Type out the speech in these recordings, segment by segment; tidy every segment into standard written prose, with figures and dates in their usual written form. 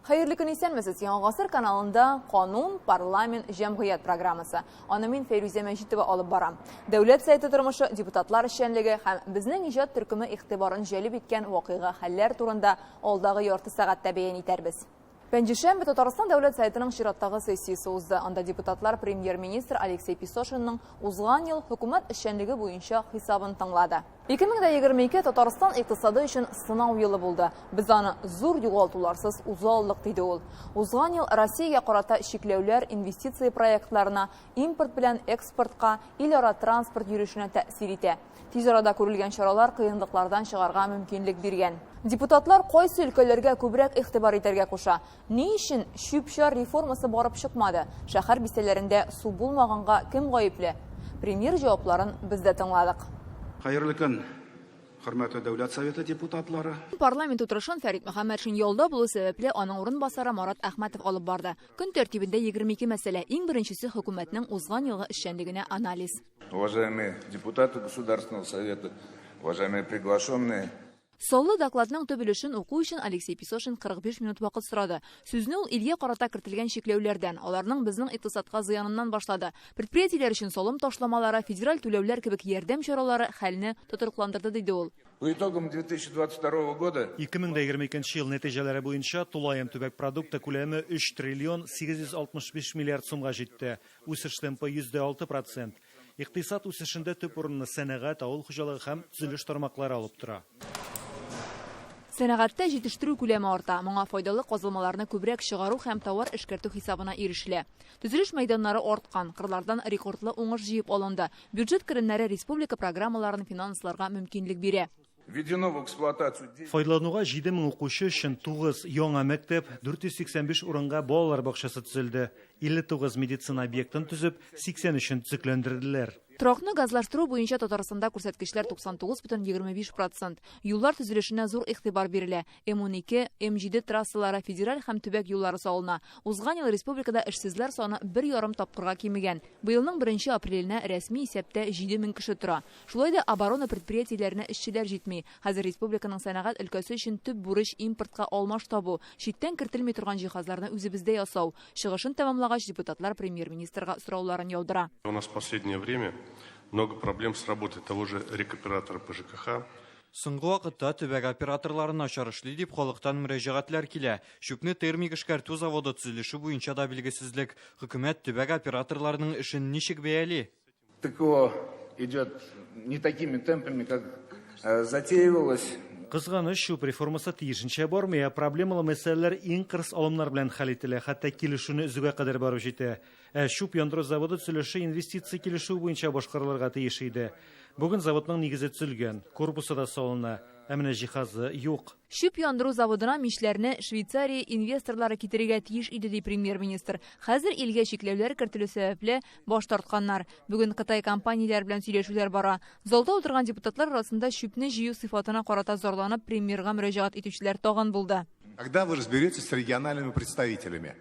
Хәерле көн, исәнмесез! Яңа гасыр каналында Канун, парламент, җәмгыять программасы. Аны мин Фәйрүзә Мәҗитова алып барам. Дәүләт Советы тормышы, депутатлар эшчәнлеге һәм безнең иҗат төркеме игътибарын җәлеп иткән вакыйга-хәлләр турында алдагы ярты сәгатьтә бәян итәрбез. Пәнҗешәмбе Татарстан Дәүләт Советының чираттагы сессиясе узды. Анда депутатлар премьер-министр Алексей Песошинның узган ел хөкүмәт эшчәнлеге буенча хисабын тыңлады. 2022 Татарстан икътисады өчен сынау елы булды. Без аны зур югалтуларсыз уза алдык, диде ул. Узган ел Россиягә карата чикләүләр инвестиция проектларына, импорт белән экспортка, илара транспорт йөрешенә тәэсир итә. Тиз арада күрелгән чаралар кыенлыклардан чыгарга мөмкинлек биргән. Депутатлар кайсы өлкәләргә күбрәк игътибар итәргә куша? Ни өчен чүп-чар реформасы барып чыкмады? Шәһәр бистәләрендә су булмаганга кем гаепле? Премьер җавапларын без дә тыңладык. Хәерле көн, хөрмәтле Дәүләт Советы депутатлары! Парламент утырышын Фәрит Мөхәммәтшин ялда булу сәбәпле, аның урынбасары Марат Әхмәтов алып барды. Көн тәртибендә 22 мәсьәлә, иң беренчесе хөкүмәтнең узган елгы эшчәнлегенә анализ. Уважаемые депутаты Государственного Совета, уважаемые приглашенные. Саллы докладның төп өлешен уку өчен Алексей Песошин 45 минут вакыт сорады. Сүзне ул илгә карата кертелгән чикләүләрдән, аларның безнең икътисадка зыяныннан башлады. Предприятиеләр өчен салым ташламалары, федераль түләүләр кебек ярдәм чаралары хәлне тотрыкландырды, диде ул. По итогам 2022 года 2022 ел нәтиҗәләре буенча тулаем төбәк продукты күләме 3 триллион 865 миллиард сумга җитте. Үсеш темпы 106 процент. Икътисад үсешендә төп урынны сәнәгать, авыл хуҗалыгы һәм төзелеш тармаклары алып тора. Сәнәгатьтә җитештерү күләме арта. Моңа файдалы казылмаларны күбрәк чыгару һәм товар эшкәртү хисабына ирешелә. Төзелеш мәйданнары арткан, кырлардан рекордлы уңыш җыеп алынды. Бюджет керемнәре республика программаларын финансларга мөмкинлек бирә. Введено в эксплуатацию Файдалануга 7000 укучы өчен 9 яңа мәктәп, 485 урынга балалар бакчасы төзелде. 59 медицина объектын төзеп, 83-ен төзекләндерделәр. Торакны газлаштыру буенча Татарстанда күрсәткечләр 99,25 процент. Юллар төзелешенә зур игътибар бирелә. М12, М7 трассалары, федераль һәм төбәк юллары салына. Узган ел республикада эшсезләр саны бер ярым тапкырга кимегән. Быелның беренче апреленә рәсми исәптә 7000 кеше тора. Шулай да оборона предприятиеләренә эшчеләр җитми. Хәзер республиканың сәнәгать өлкәсе өчен төп бурыч импортка алмаш табу, читтән кертелми торган җиһазларны үзебездә ясау. Чыгышын тәмамлагач, депутатлар премьер-министрга сорауларын яудыра. У нас в последнее время много проблем с работой того же рекоператора по ЖКХ. Соңгы вакытта төбәк операторлары начар эшли дип халыктан мөрәҗәгатьләр килә. Чүпне термик эшкәртү заводы төзелеше буенча да билгесезлек. Хөкүмәт төбәк операторларының эшен ничек бәяли? ТКО идет не такими темпами, как затеивалось. Кызганыч, чүп реформасы тиешенчә бармый, ә проблемалы мәсьәләләр иң кырыс алымнар белән хәл ителә, хәтта килешүне өзүгә кадәр барып җитә. Ә чүп яндыру заводы төзелеше инвестиция килешүе буенча башкарылырга тиеш иде. Бүген заводның нигезе төзелгән, корпусы да салына, ә менә җиһазы юк. Чүп яндыру заводына мичләрне Швейцария инвесторлары китерергә тиеш иде, ди премьер-министр. Хәзер илгә чикләүләр кертелү сәбәпле, баш тартканнар. Бүген Кытай компанияләре белән сөйләшүләр бара. Залда утырган депутатлар арасында чүпне җыю сыйфатына карата зарланып премьерга мөрәҗәгать итүчеләр тагын булды. Когда вы разберетесь с региональными представителями?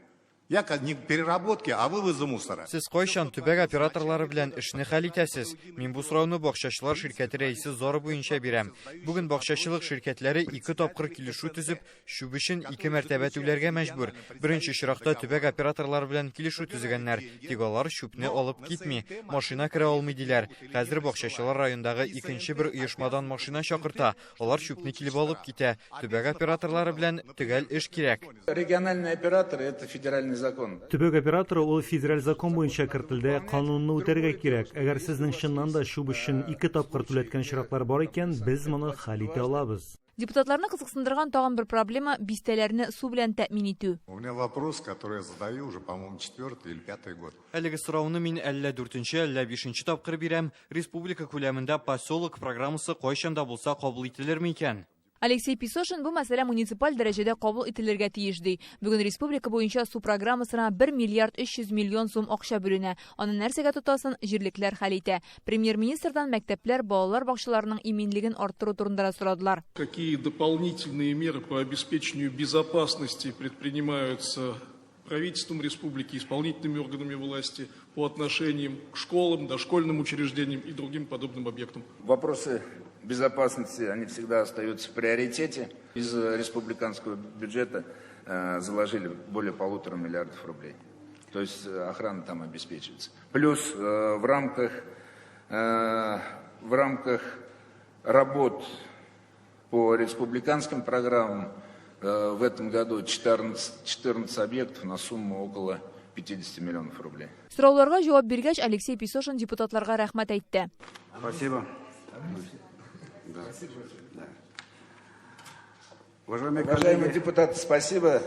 Я не к переработке, а вывозу мусора. Сез кайчан төбәк операторлары белән эшне хәл итәсез? Мин бу сорауны бакчачылар ширкәте рәисе зары буенча бирәм. Бүген бакчачылык ширкәтләре ике тапкыр килешү төзеп, чүп өчен ике мәртәбә түләргә мәҗбүр. Беренче очракта төбәк операторлары белән килешү төзегәннәр, тик алар чүпне алып китми, машина керә алмый диләр. Хәзер бакчачылар райондагы икенче бер оешмадан машина чакырта, алар чүпне килеп алып китә. Төбәк операторлары белән төгәл эш кирәк. Региональный оператор это федеральный закон. Төбәк операторы ул федераль закон буенча кертелде, канунны үтәргә кирәк. Әгәр сезнең чыннан да чүп өчен ике тапкыр түләткән очраклар бар икән, без моны хәл итә алабыз. Депутатларны кызыксындырган тагын бер проблема бистәләрне су белән тәэмин итү. У меня вопрос, который я задаю уже, по-моему, четвертый или пятый год. Әлеге сорауны мин әллә дүртенче, әллә бишенче тапкыр бирәм. Республика күләмендә поселок программасы кайчан да булса кабул ителерме икән? Алексей Песошин бу мәсьәлә муниципаль дәрәҗәдә кабул ителергә тиеш ди. Бүген республика буенча су программасына 1 миллиард 300 миллион сум акча бүленә. Аны нәрсәгә тотасын җирлекләр хәл итә. Премьер-министрдан мәктәпләр, балалар бакчаларының иминлеген арттыру турында да сорадылар. Какие дополнительные меры по обеспечению безопасности предпринимаются правительством республики, исполнительными органами власти по отношениям к школам, дошкольным учреждениям и другим подобным объектам? Вопросы безопасности, они всегда остаются в приоритете. Из республиканского бюджета заложили более 1,5 миллиардов рублей. То есть охрана там обеспечивается. Плюс в рамках работ по республиканским программам в этом году 14 объектов на сумму около 50 миллионов рублей. Сорауларга җавап биргәч, Алексей Песошин депутатларга рәхмәт әйтте. Спасибо. Да. Да. Уважаемые Уважаемые депутаты, спасибо.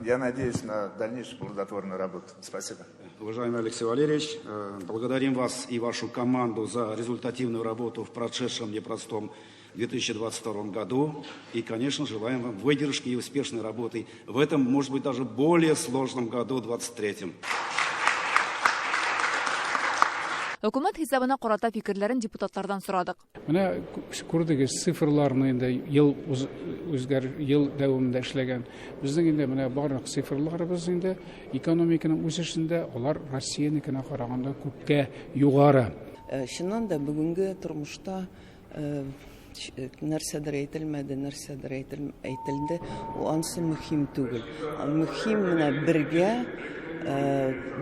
Я надеюсь на дальнейшую плодотворную работу. Спасибо. Уважаемый Алексей Валерьевич, благодарим вас и вашу команду за результативную работу в прошедшем непростом 2022 году. И, конечно, желаем вам выдержки и успешной работы в этом, может быть, даже более сложном году, 2023. Хөкүмәт хисабына карата фикерләрен депутатлардан сорадык. Менә күрдегез цифрларны инде ел үзгәр ел дәвамында эшләгән. Безнең инде менә барлык цифрларыбыз инде экономиканың үсешендә алар Россияныкына караганда күпкә югары. Чыннан да бүгенге тормышта нәрсәдер әйтелмәде, нәрсәдер әйтелде, ул ансы мөһим түгел. Мөһим менә бергә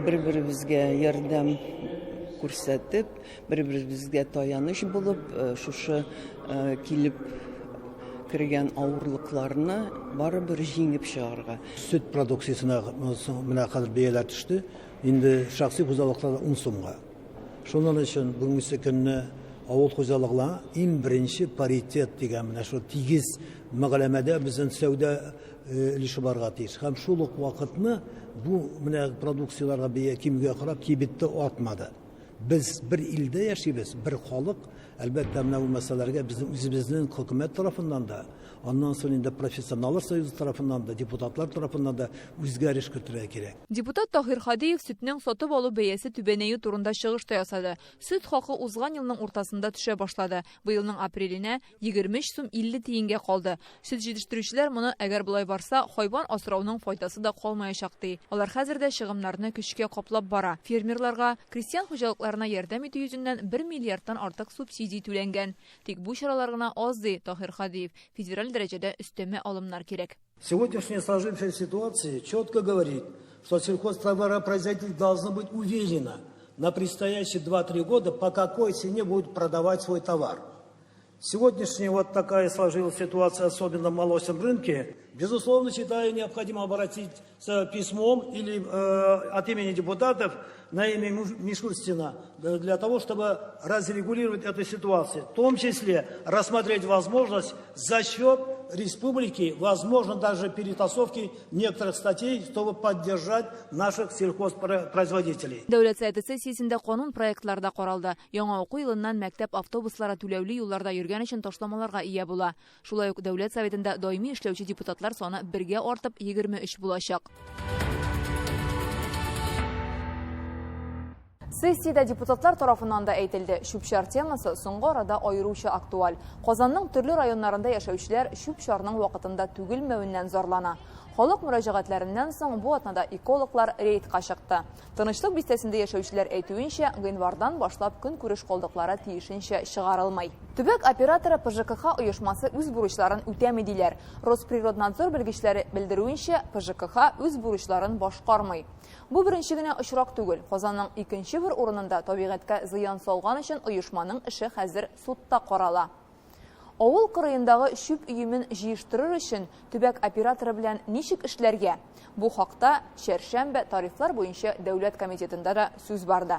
бер-беребезгә ярдәм күрсәтеп, бер-беребезгә таяныч булып, шушы килеп кергән авырлыкларны барыбер җиңеп чыгарга. Сөт продукциясенә менә хәзер бәяләр төште. Инде шәхси хуҗалыкларда 10 сумга. Шуның өчен бүгенге көнне авыл хуҗалыгына иң беренче паритет дигән менә шул тигез мәгълүматда безнең сәүдә өлеше барга тиеш. Һәм шул ук вакытны бу менә продукцияләргә бәя кимүгә карап кибеттә артмады. Без бер илдә яшибез, бер халык. Әлбәттә, менә бу мәсьәләләргә безнең үзебезнең хөкүмәт тарафыннан да, аннан соң инде профессионаллар союзы тарафыннан да, депутатлар тарафыннан да үзгәреш кертергә кирәк. Депутат Таһир Хадиев сөтнең сатып алу бәясе түбәнәю турында чыгыш та ясады. Сөт хакы узган елның уртасында төшә башлады. Быелның апреленә 23 сум 50 тиенгә калды. Сөт җитештерүчеләр моны, әгәр болай барса, хайван асрауның файдасы да калмаячак ди. Алар хәзер дә чыгымнарны көчкә каплап бара. Фермерларга, крестьян хуҗалыкларына ярдәм итү йөзеннән 1 миллиардтан артык субсидия түләнгән. Тик бу чаралар гына аз ди Таһир Хадиев. Федераль дәрәҗәдә өстәмә алымнар кирәк. Сегодняшняя сложившаяся ситуация четко говорит, что сельхозтоваропроизводитель должны быть уверены на предстоящие 2-3 года, по какой цене будут продавать свой товар. Сегодняшняя вот такая сложилась ситуация, особенно в молочном рынке. Безусловно, считаю, необходимо обратиться письмом или от имени депутатов на имя Мишустина для того, чтобы разрегулировать эту ситуацию. В том числе рассмотреть возможность за счет республики, возможно, даже перетасовки некоторых статей, чтобы поддержать наших сельхозпроизводителей. Дәүләт Советы сессиясендә канун проектлары да каралды. Яңа уку елыннан мәктәп автобуслары түләүле юлларда йөргән өчен ташламаларга ия була. Шулай ук Дәүләт Советында даими эшләүче депутатлар саны бергә артып 23 булачак. Сессиядә депутатлар тарафыннан да әйтелде. Чүп-чар темасы соңгы арада аеруча актуаль. Казанның төрле районнарында яшәүчеләр чүп-чарның вакытында түгелмәвеннән зарлана. Халык мөрәҗәгатьләреннән соң бу атнада экологлар рейдка чыкты. Тынычлык бистәсендә яшәүчеләр әйтүенчә, гыйнвардан башлап көнкүреш калдыклары тиешенчә чыгарылмый. Төбәк операторы ПЖКХ оешмасы үз бурычларын үтәми диләр. Росприроднадзор белгечләре белдерүенчә, ПЖКХ үз бурычларын башкармый. Бу беренче генә очрак түгел. Казанның икенче бер урынында табигатькә зыян салган өчен оешманың эше хәзер судта карала. Авыл кырыендагы чүп өемен җыештырыр өчен төбәк операторы белән ничек эшләргә? Бу хакта чәршәмбе тарифлар буенча дәүләт комитетында да сүз барды.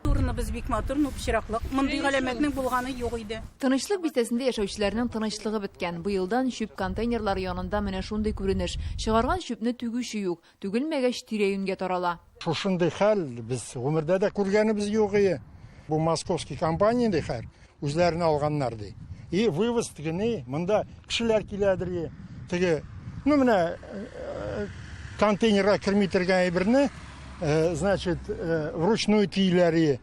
Урыныбыз бик матур, но пычраклык. Мондый галәмәтнең булганы юк иде. Тынычлык бистәсендә яшәүчеләрнең тынычлыгы беткән. Быелдан чүп контейнерлары янында менә шундый күренеш. Чыгарган чүпне түгүче юк. Түгелмәгәч тирә-юньгә тарала. Шушындый хәл без гомердә дә күргәнебез юк иде. Бу московский компания ди хәр, үзләренә алганнар ди. И вывоз тегене монда кешеләр киләдер. Теге, ну менә контейнерга керми торган әйберне, значит, вручную тиеләр.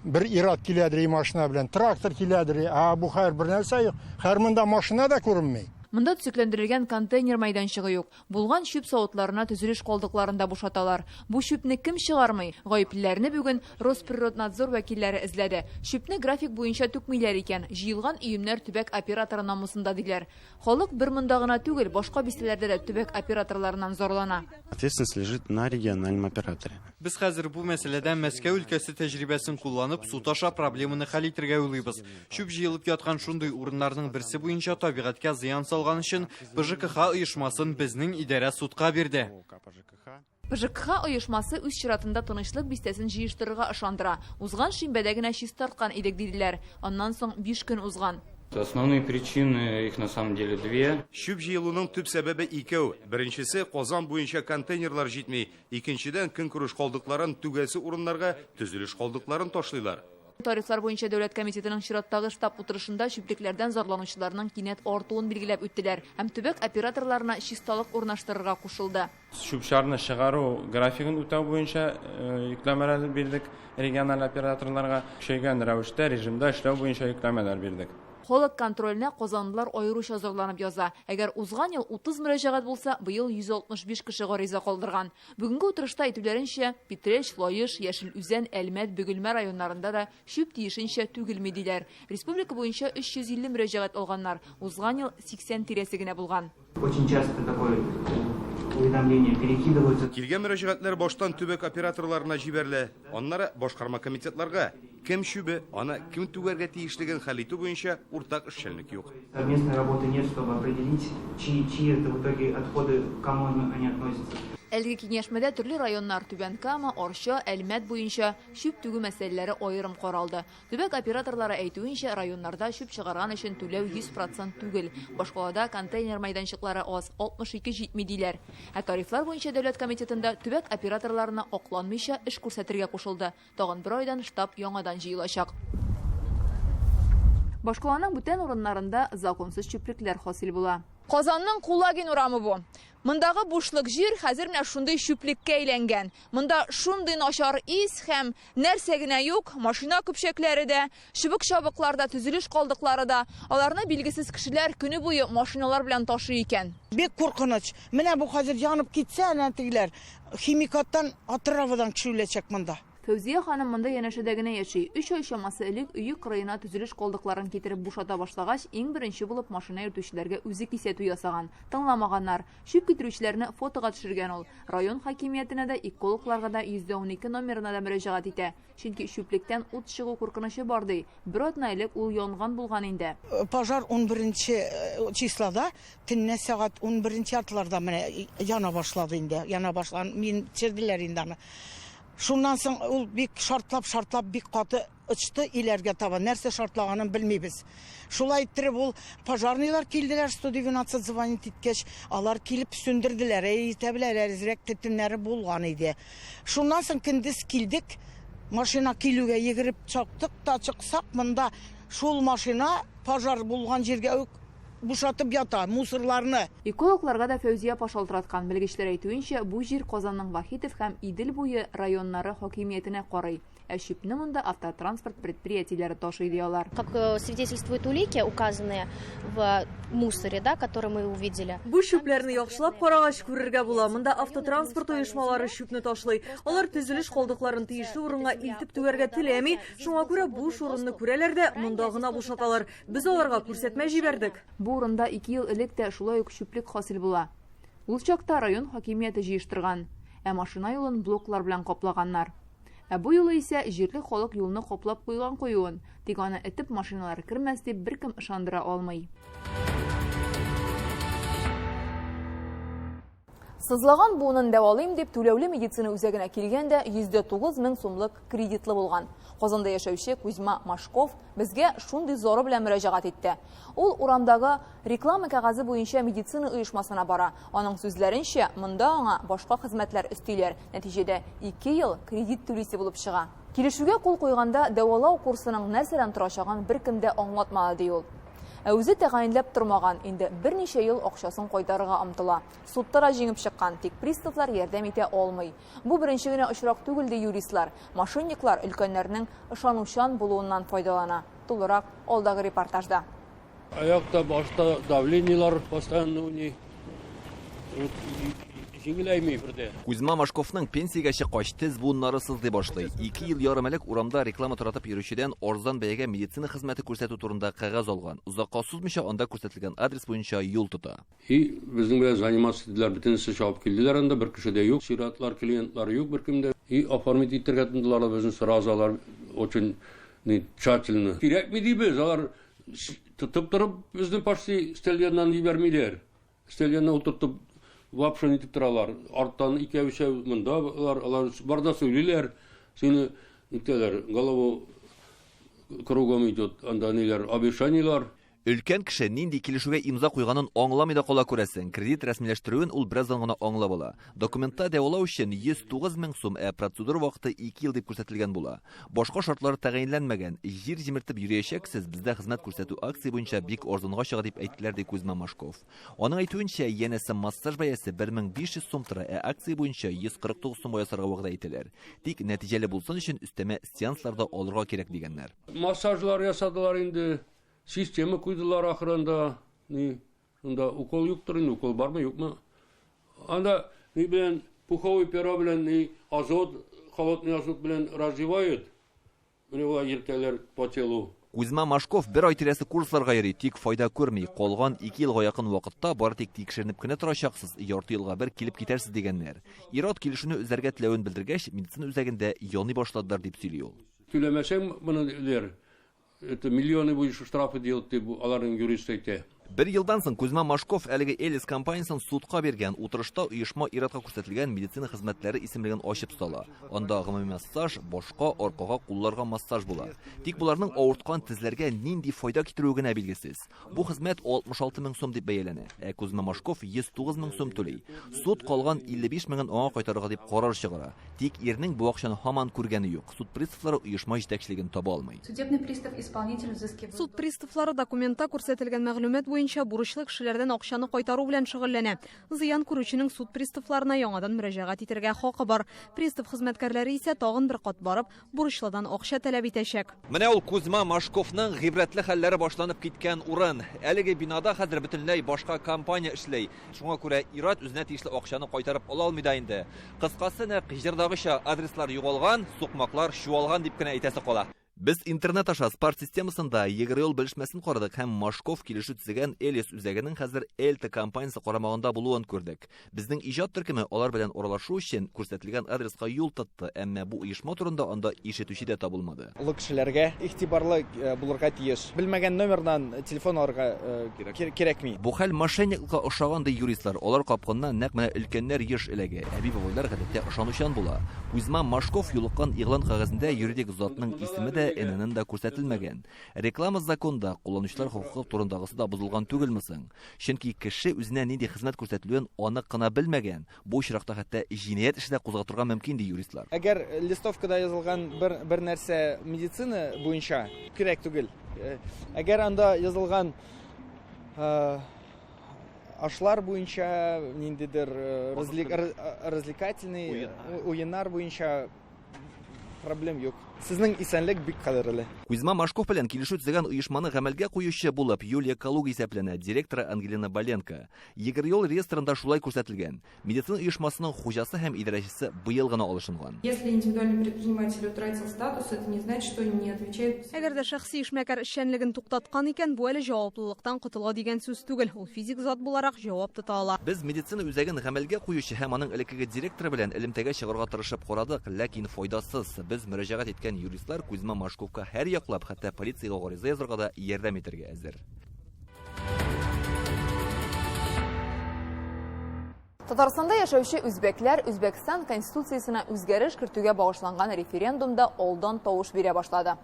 Бер ир-ат киләдер машина белән, трактор киләдер, а бу хәер бер нәрсә юк. Хәер монда машина да күренми. Монда төзекләндерелгән контейнер мәйданчыгы юк. Булган чүп савытларына төзелеш калдыкларын да бушаталар. Бу чүпне кем чыгармый? Гаеплеләрне бүген Росприроднадзор вәкилләре эзләде. Чүпне график буенча түкмиләр икән. Җыелган өемнәр төбәк операторы намусында, диләр. Халык бер монда гына түгел, башка бистәләрдә дә төбәк операторларыннан зарлана. Ответственность лежит на региональном операторе. Без хәзер бу мәсьәләдә Мәскәү өлкәсе тәҗрибәсен кулланып, суд аша проблеманы хәл итергә уйлыйбыз. Чүп җыелып яткан шундый урыннарның берсе буенча табигатькә зыян салган өчен ПЖКХ оешмасын безнең идарә судка бирде. ПЖКХ оешмасы үз чиратында Тынычлык бистәсен җыештырырга ышандыра. Узган шимбәдә генә чистарткан идек, диделәр. Аннан соң биш көн узган. Основные причины, их на самом деле две. Чүп җыелуның төп сәбәбе икәү. Беренчесе, Казан буенча контейнерлар җитми. Икенчедән, көнкүреш калдыкларын түгәсе урыннарга төзелеш калдыкларын ташлыйлар. Тарифлар буенча дәүләт комитетының чираттагы штаб утырышында чүплекләрдән зарланучыларның кинәт артуын билгеләп үттеләр һәм төбәк операторларына чисталык урнаштырырга кушылды. Чүп-чарны чыгару графигын үтәү буенча йөкләмәләр бирдек региональ операторларга. Көчәйгән рәвештә режимда эшләү буенча йөкләмәләр бирдек. Халык контроленә казанлылар аеруча зарланып яза. Әгәр узган ел 30 мөрәҗәгать булса, быел 165 кеше гариза калдырган. Бүгенге утырышта әйтүләренчә, Питрәч, Лаеш, Яшел Үзән, Әлмәт, Бөгелмә районнарында да чүп тиешенчә түгелми, диләр. Республика буенча 350 мөрәҗәгать алганнар, узган ел 80 тирәсе генә булган. Очень часто такое уведомление перекидываются. Килгән мөрәҗәгатьләр баштан төбәк операторларына җибәрелә, аннары башкарма комитетларга. Кем чүбе, аны кем түгәргә тиешлеген хәл итү буенча уртак эшчәнлек юк. Совместной работы нет, чтобы определить, чьи, чьи это в итоге отходы, к кому они относятся. Әлеге киңәшмәдә төрле районнар Түбән Кама, Арча, Әлмәт буенча чүп түгү мәсьәләләре аерым каралды. Төбәк операторлары әйтүенчә, районнарда чүп чыгарган өчен түләү 100 процент түгел. Башкалада контейнер мәйданчыклары аз, 62 җитми диләр. Ә тарифлар буенча дәүләт комитетында төбәк операторларына акланмыйча эш күрсәтергә кушылды. Тагын бер айдан штаб яңадан җыелачак. Башкаланың бүтән урыннарында законсыз чүплекләр хасил була. Казанның Кулагин урамы бу. Мондагы бушлык җир хәзер менә шундый чүплеккә әйләнгән. Монда шундый начар ис һәм нәрсә генә юк, машина көпчәкләре дә, чыбык-чабыклар да, төзелеш калдыклары да. Аларны билгесез кешеләр көне буе машиналар белән ташый икән. Бик куркыныч. Менә бу хәзер янып китсә, әнә тегеләр химикаттан, отравадан кеше үләчәк монда. Фәүзия ханым монда янәшәдә генә яши. Өч ай чамасы элек өе кырыена төзелеш калдыкларын китереп бушата башлагач, иң беренче булып машина йөртүчеләргә үзе кисәтү ясаган. Тыңламаганнар. Чүп китерүчеләрне фотога төшергән ул. Район хакимиятенә дә, экологларга да, 112 номерына да мөрәҗәгать итә. Чөнки чүплектән ут чыгу куркынычы бар, ди. Бер атна элек ул янган булган инде. Пожар унберенче числода, төнлә сәгать унберенче яртыларда менә яна башлады инде. Яна башлаган, мин төшерделәр инде аны. Шуннан соң ул бик шартлап-шартлап бик каты очты иләргә таба. Нәрсә шартлаганын белмибез. Шулай иттереп ул пожарныйлар килделәр, 112 звонить иткәч, алар килеп сүндерделәр. Әй, иртә белән әзрәк төтеннәре булган иде. Шуннан соң көндез килдек, машина килүгә йөгереп чыктык та чыксак, монда шул машина пожар булган җиргә үк бушатып ята мусорларны. Экологларга да Фәүзия апа шалтыраткан. Белгечләр әйтүенчә, бу җир Казанның Вахитов һәм Идел буе районнары хакимиятенә карый. Ә чүпне монда автотранспорт предприятиеләре ташый, ди алар. Как свидетельствуют улики, указанные в мусоре, да, которые мы увидели. Бу чүпләрне яхшылап карагач күрергә була. Монда автотранспорт оешмалары чүпне ташлый. Алар төзелеш калдыкларын тиешле урынга илтеп түгәргә теләми. Шуңа күрә буш урынны күрәләр дә, монда гына бушаталар. Без аларга күрсәтмә җибәрдек. Бу урында 2 ел элек тә шулай ук чүплек хасил була. Ул чакта район хакимияте җыештырган, ә машина юлын блоклар белән каплаганнар. Ә бу юлы исә җирле халык юлны каплап куйган куюын, тик аны этеп машиналар кермәс дип беркем ышандыра алмый. Сызлаган буынын дәвалыйм дип түләүле медицина үзәгенә килгән дә 109 мең сумлык кредитлы булган. Казанда яшәүче Кузьма Машков безгә шундый зары белән мөрәҗәгать итте. Ул урамдагы реклама кәгазе буенча медицина оешмасына бара. Аның сүзләренчә, монда аңа башка хезмәтләр өстиләр. Нәтиҗәдә 2 ел кредит түлисе булып чыга. Килешүгә кул куйганда дәвалау курсының нәрсәдән торачагын беркем дә аңлатмады, ди ул. Ә үзе тәгаенләп тормаган, инде берничә ел акчасын кайтарырга омтыла. Судта да җиңеп чыккан, тик приставлар ярдәм итә алмый. Бу беренче генә очрак түгел, ди юристлар. Мошенниклар өлкәннәрнең ышанучан булуыннан файдалана. Тулырак алдагы репортажда. Аякта, башта давлениелар постоянно у них. Җиңеләйми бер дә. Кузьма Машковның пенсиягә чыккач тез буыннары сызлый башлый. 2 ел ярым элек урамда реклама таратып йөрүчедән арзан бәягә медицина хезмәте күрсәтү турында кәгазь алган. Озакка сузмыйча анда күрсәтелгән адрес буенча юл тота. И безнең белән заниматься иттеләр, бөтенесе чабып килделәр анда, бер кеше дә юк, чиратлар, клиентлар юк беркемдә. И оформить итәргә тотындылар безне сразу алар очень тщательно. Кирәкми дибез, алар тотып торып безне почти өстәл яныннан җибәрмиләр. Өстәл янына утыртып вообще нитеп торалар. Арттан икәү өчәү монда алар, алар бар да сөйлиләр. Сине нитәләр, голову кругом идет, анда ниләр, обещаниелар. Өлкән кеше нинди килешүгә имза куйганын аңламый да кала күрәсең. Кредит рәсмиләштерүен ул бераздан гына аңлап ала. Документта дәвалау өчен 109 мең сум, ә процедура вакыты 2 ел дип күрсәтелгән була. Башка шартлар тәгаенләнмәгән. Җир җимертеп йөриячәксез, бездә хезмәт күрсәтү акция буенча бик арзанга чыга дип әйттеләр, ди Кузьма Машков. Аның әйтүенчә, янәсе массаж бәясе 1500 сум тора, ә акция буенча 149 сумга ясарга вәгъдә итәләр. Тик нәтиҗәле булсын өчен өстәмә сеанслар да алырга кирәк дигәннәр. Массажлар ясадылар инде, система куйдылар ахырында. Ни, шунда укол юктыр инде, укол бармы, юкмы? Анда ни белән пуховый перо белән ни азот, холодный азот белән раздевают. Менә болай йөртәләр по телу. Кузьма Машков бер ай тирәсе курсларга йөри, тик файда күрми. Калган 2 елга якын вакытта бары тик тикшеренеп кенә торачаксыз, ярты елга бер килеп китәрсез дигәннәр. Ир-ат килешүне өзәргә теләвен белдергәч, медицина үзәгендә яный башладылар дип сөйли ул. Түләмәсәң моны диләр, это миллионы будешь штрафы делать дип аларның юристы әйтә. Бер елдан соң Кузьма Машков әлеге Элис компаниясен судка биргән. Утырышта оешма ир-атка күрсәтелгән медицина хезмәтләре исемлеген ачып сала. Анда гомуми массаж, башка, аркага, кулларга массаж була. Тик боларның авырткан тезләргә нинди файда китерүе генә билгесез. Бу хезмәт 66 мең сум дип бәяләнә. Ә Кузьма Машков 109 мең сум түли. Суд калган 55 меңен аңа кайтарырга дип карар чыгара. Тик ирнең бу акчаны һаман күргәне юк. Суд приставлары оешма җитәкчелеген таба алмый. Судебный пристав исполнитель взыскивает. Суд приставлары документта күрсәтелгән мәгълүмат буенча бурычлы кешеләрдән акчаны кайтару белән шөгыльләнә. Зыян күрүченең суд приставларына яңадан мөрәҗәгать итәргә хакы бар. Пристав хезмәткәрләре исә тагын бер кат барып, бурычлыдан акча таләп итәчәк. Менә ул Кузьма Машковның гыйбрәтле хәлләре башланып киткән урын. Әлеге бинада хәзер бөтенләй башка компания эшли. Шуңа күрә ир-ат үзенә тиешле акчаны кайтарып ала алмый да инде. Кыскасы, нәкъ җырдагыча адреслар югалган, сукмаклар чуалган дип кенә әйтәсе кала. Без интернет аша Спарт системасында ЕГРЮЛ белешмәсен карадык һәм Машков килешү төзегән Элис үзәгенең хәзер Эльта компаниясе карамагында булуын күрдек. Безнең иҗат төркеме алар белән аралашу өчен күрсәтелгән адреска юл тотты, әмма бу оешма турында анда ишетүче дә табылмады. Олы кешеләргә игътибарлы булырга тиеш. Белмәгән номердан телефон алырга кирәкми. Бу хәл мошенниклыкка охшаган, ди юристлар. Алар капкынына нәкъ менә өлкәннәр еш эләгә. Әби-бабайлар гадәттә ышанучан була. Кузьма Машков юлыккан игълан кәгазендә юридик затның исеме дә, ННН да күрсәтелмәгән. Реклама законда кулланучылар хокукы турындагысы да бозылган түгелме соң? Чөнки кеше үзенә нинди хезмәт күрсәтелүен анык кына белмәгән. Бу очракта хәтта җинаять эше дә кузгатырга мөмкин, ди юристлар. Әгәр листовкада язылган бер нәрсә медицина буенча кирәк түгел. Әгәр анда язылган ашлар буенча ниндидер развлекательный уеннар буенча проблем юк. Сезнең исәнлек бик кадерле. Кузьма Машков белән килешү төзегән оешманы гамәлгә куючы булып Юлия Калуга исәпләнә, директоры Ангелина Боленко. ЕГРЮЛ реестрында шулай күрсәтелгән. Медицина оешмасының хуҗасы һәм идарәчесе быел гына алышынган. Если индивидуальный предприниматель утратил статус, это не значит, что он не отвечает. Әгәр дә шәхси эшмәкәр эшчәнлеген туктаткан икән, бу әле җаваплылыктан котыла дигән сүз түгел. Ул физик зат буларак җавап тота ала. Без медицина үзәген гамәлгә куючы һәм аның элеккеге директоры белән элемтәгә чыгарга тырышып карадык, ләкин файдасыз. Без мөрәҗәгать иткән юристлар Кузьма Машковка һәр яклап, хәтта полициягә гариза язарга да ярдәм итәргә әзер. Татарстанда яшәүче үзбәкләр Үзбәкстан Конституциясенә үзгәреш кертүгә багышланган референдумда алдан тавыш бирә башлады.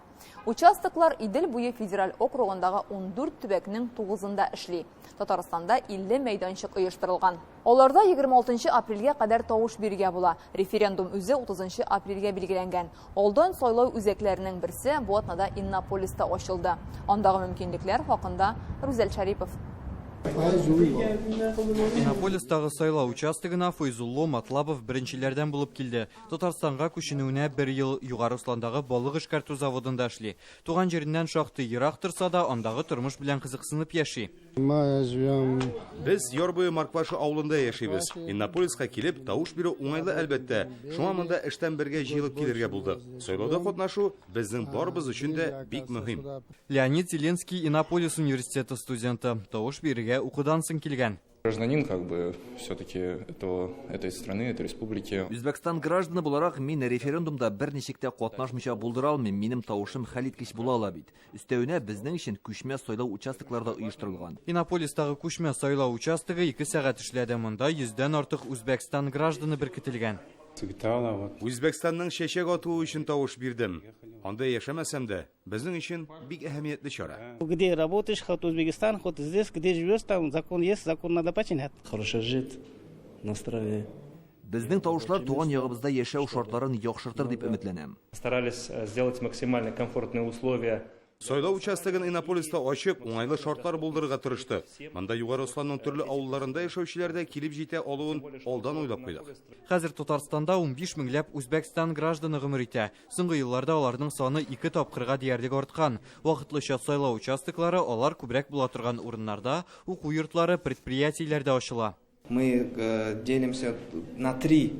Участоклар Идел буе федераль округындагы 14 төбәкнең 9-ында эшли. Татарстанда 50 мәйданчык оештырылган. Аларда 26 апрельгә кадәр тавыш бирергә була. Референдум үзе 30 апрельгә билгеләнгән. Алдан сайлау үзәкләренең берсе бу атнада Иннополиста ачылды. Андагы мөмкинлекләр хакында Рүзәл Шәрипов. Иннополистагы сайлау участогына Файзулло Матлабов беренчеләрдән булып килде. Татарстанга күченүенә бер ел Югары Осландагы балык эшкәртү заводында эшли. Туган җиреннән шактый ерак торса да, андагы тормыш белән кызыксынып яши. Без яр буе Марквашы авылында яшибез. Иннополиска килеп, тавыш бирү уңайлы әлбәттә. Шуңа монда эштән бергә җыелып килергә булдык. Сайлауда катнашу безнең барыбыз өчен дә бик мөһим. Леонид Зеленский Иннополис университеты студенты. Тавыш бирергә укудан соң килгән. Гражданин как бы все-таки этого, этой страны, этой республики. Үзбәкстан гражданы буларак мин референдумда берничек тә катнашмыйча булдыра алмыйм. Минем тавышым хәлиткеч була ала бит. Өстәвенә безнең өчен күчмә сайлау участоклары да оештырылган. Иннополистагы күчмә сайлау участогы 2 сәгать эшләде. Монда 100дән артык Үзбәкстан гражданы беркетелгән. Үзбәкстанның чәчәк атуы өчен тавыш бирдем. Анда яшәмәсәм дә, безнең өчен бик әһәмиятле чара. Где работаешь, хоть Узбекистан, хоть здесь, где живешь, там закон есть, закон надо подчинять. Хорошо жить на стране. Безнең тавышлар туган ягыбызда яшәү шартларын яхшыртыр дип өметләнәм. Старались сделать максимально комфортные условия. Сайлау участогын Иннополиста ачып, уңайлы шартлар булдырырга тырыштык. Монда Югары Осланның төрле авылларында яшәүчеләр дә килеп җитә алуын алдан уйлап куйдык. Хәзер Татарстанда 15 меңләп Үзбәкстан гражданы гомер итә. Соңгы елларда аларның саны 2 тапкырга диярлек арткан. Вакытлыча сайлау участоклары алар күбрәк була торган урыннарда, уку йортлары, предприятиеләрдә ачыла. Мы делимся на 3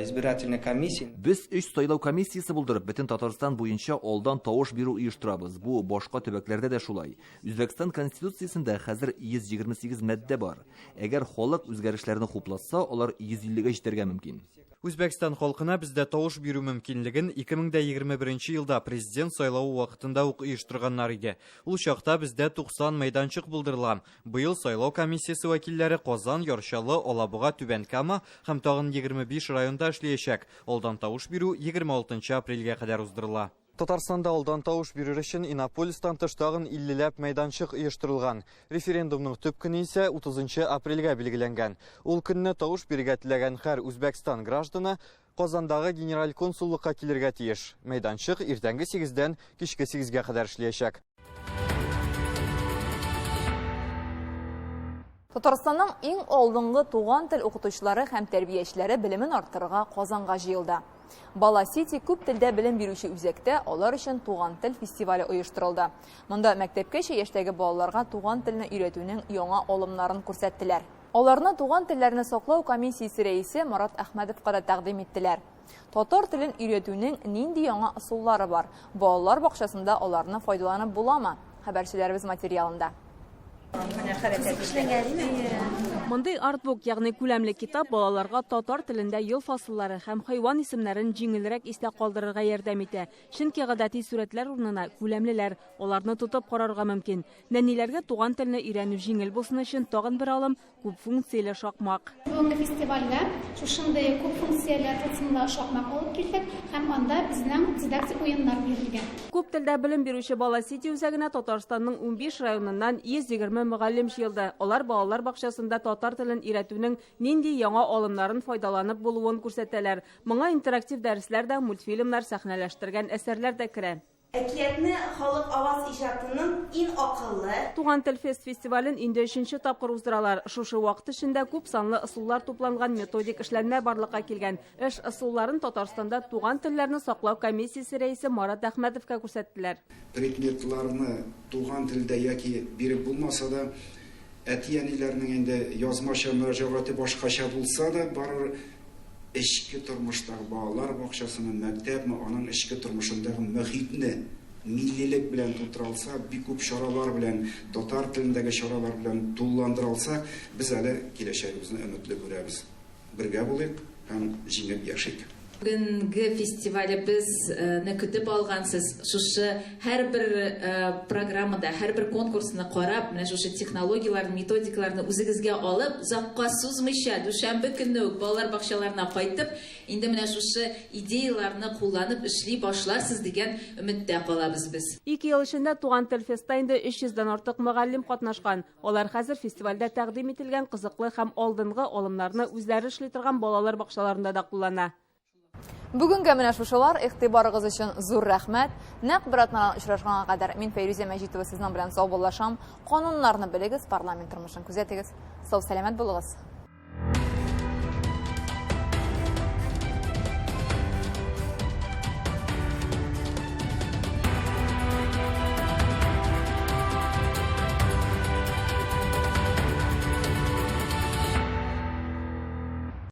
избирательные комиссии. Без 3 сайлау комиссиясе булдырып, бөтен Татарстан буенча алдан тавыш бирү оештырабыз. Бу башка төбәкләрдә дә шулай. Үзбәкстан конституциясендә хәзер 128 маддә бар. Әгәр халык үзгәрешләрне хупласа, алар 150гә җитәргә мөмкин. Үзбәкстан халкына бездә тавыш бирү мөмкинлеген 2021 елда президент сайлавы вакытында ук оештырганнар иде. Ул чакта бездә 90 мәйданчык булдырыла. Быел сайлау комиссиясе вәкилләре Казан, Яр Чаллы, Алабуга, Түбән Кама һәм тагын 25 районда эшләячәк. Алдан тавыш бирү 26 апрельгә кадәр уздырыла. Татарстанда алдан тавыш бирер өчен Иннополистан тыш тагын 50ләп мәйданчык оештырылган. Референдумның төп көне исә 30 апрельгә билгеләнгән. Ул көнне тавыш бирергә теләгән һәр Үзбәкстан гражданы Казандагы генераль консуллыкка килергә тиеш. Мәйданчык иртәнге 8дән кичке 8гә кадәр эшләячәк. Татарстанның иң алдынгы туган тел укытучылары һәм тәрбиячеләре белемен арттырырга Казанга җыелды. Бала Сити күп телдә белем бирүче үзәктә алар өчен туган тел фестивале оештырылды. Монда мәктәпкәчә яшьтәге балаларга туган телне өйрәтүнең яңа алымнарын күрсәттеләр. Аларны туган телләрне саклау комиссиясе рәисе Марат Әхмәдовка да тәкъдим иттеләр. Татар телен өйрәтүнең нинди яңа ысуллары бар? Балалар бакчасында аларны файдаланып буламы? Хәбәрчеләребез материалында. Мондый артбук, ягъни күләмле китап, балаларга татар телендә ел фасыллары һәм хайван исемнәрен җиңелрәк истә калдырырга ярдәм итә. Чөнки гадәти сурәтләр урынына күләмлеләр, аларны тотып карарга мөмкин. Нәниләргә туган телне өйрәнү җиңел булсын өчен тагын бер алым күп функцияле шакмак. Бүгенге фестивальгә шушындый күп функцияле тылсымлы шакмак алып килдек һәм анда безнең дидактик уеннар бирелгән. Күп телдә белем бирүче Бала Сити үзәгенә Татарстанның 15 районыннан 120 мөгаллим җыелды. Алар балалар бакчасында татар телен өйрәтүнең нинди яңа алымнарын файдаланып булуын күрсәтәләр. Моңа интерактив дәресләр дә, мультфильмнар, сәхнәләштергән әсәрләр дә керә. Әкиятне халык аваз иҗатының иң акыллы. Туган тел фест фестивален инде 3нче тапкыр уздыралар. Шушы вакыт эчендә күп санлы ысуллар тупланган методик эшләнмә барлыкка килгән. Эш ысулларын Татарстанда туган телләрне саклау комиссиясе рәисе Марат Әхмәдовка күрсәттеләр. Предметларны туган телдә яки биреп булмаса да, әти-әниләрнең инде язмача мөрәҗәгате башкача булса да, барыбер эчке тормыштагы балалар бакчасының, мәктәпме, аның эчке тормышындагы мөхитне миллилек белән тутыра алса, бик күп чаралар белән, татар телендәге чаралар белән тулыландыра алсак, без әле киләчәгебезне өметле күрәбез. Бергә булыйк һәм җиңеп яшик. Бүгенге фестивалебезне көтеп алгансыз. Шушы һәрбер программада, һәрбер конкурсны карап, менә шушы технологияләрне, методикаларны үзегезгә алып, озакка сузмыйча, дүшәмбе көнне үк балалар бакчаларына кайтып, инде менә шушы идеяларны кулланып эшли башларсыз дигән өметтә калабыз без. 2 ел эчендә Туган тел фестта инде 300дән артык мөгаллим катнашкан. Алар хәзер фестивальдә тәкъдим ителгән кызыклы һәм алдынгы алымнарны үзләре эшли торган балалар бакчаларында да куллана. Бүгенгә менә шушылар. Игътибарыгыз өчен зур рәхмәт. Нәкъ бер атнадан очрашканга кадәр мин Фәйрүзә Мәҗитова сезнең белән саубуллашам. Кануннарны белегез, парламент тормышын күзәтегез. Сау-сәламәт булыгыз.